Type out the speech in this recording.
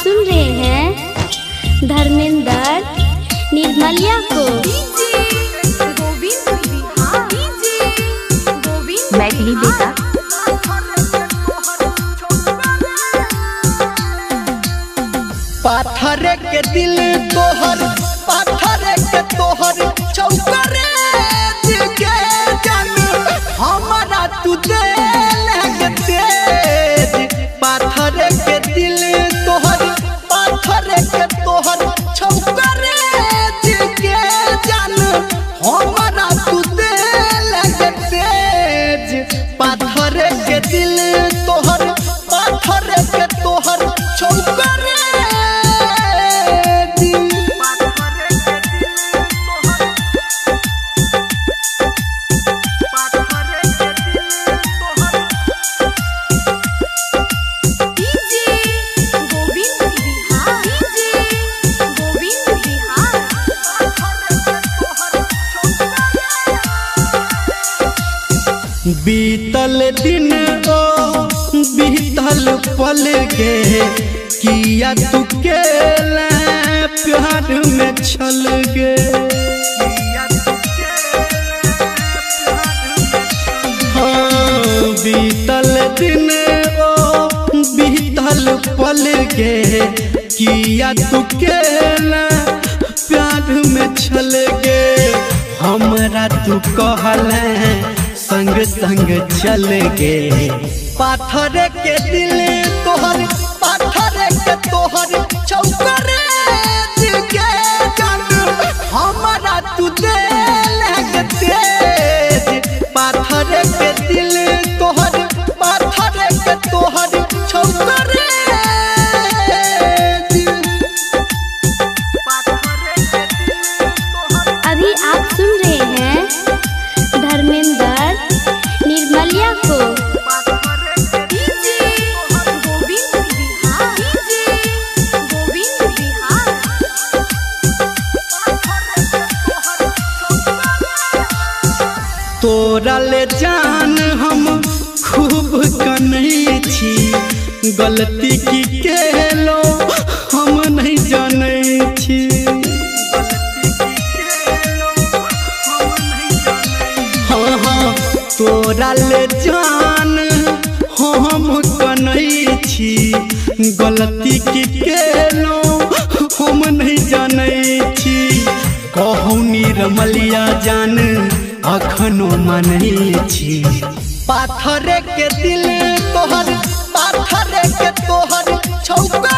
सुन रहे हैं धर्मेंद्र निर्मलिया को। मैथिली बेटा। पाथर के दिल तोहर, पाथर के तोहर चौकरे के जान हमारा तू दे तेज। पाथर के दिल तोहर, पाथर के तोहर चौकरे के जान हमारा तू दे तेज। पाथर के दिल तोहर, पाथर के तोहर चौकरे। बीतल दिन ओ बीतल पल के किया तू के प्यार में छल गे। हाँ, बीतल दिन ओ बीतल पल के किया तू के प्यार में छल गे। हमरा तू कहल संग संग चल गे। पाथर के दिल तोहर, पाथर के तोहर चौकरे के जान हमारा तू दे तेज। पाथर के दिल तोहर, पाथर के तोहर चौकरे। अभी आप सुन रहे हैं धर्मेंद्र निर्मलिया को। तोरा ले जान हम खूब कनै छी, गलती की केलो हम नहीं जानै छी। हाँ हाँ, तोरा ले जान हम कनै छी, गलती की केलो हम नहीं जानै छी। कहू निर्मलिया जान अखनो मानै छी। पाथर के दिल तोहर, पाथर के तोहर छौकरे।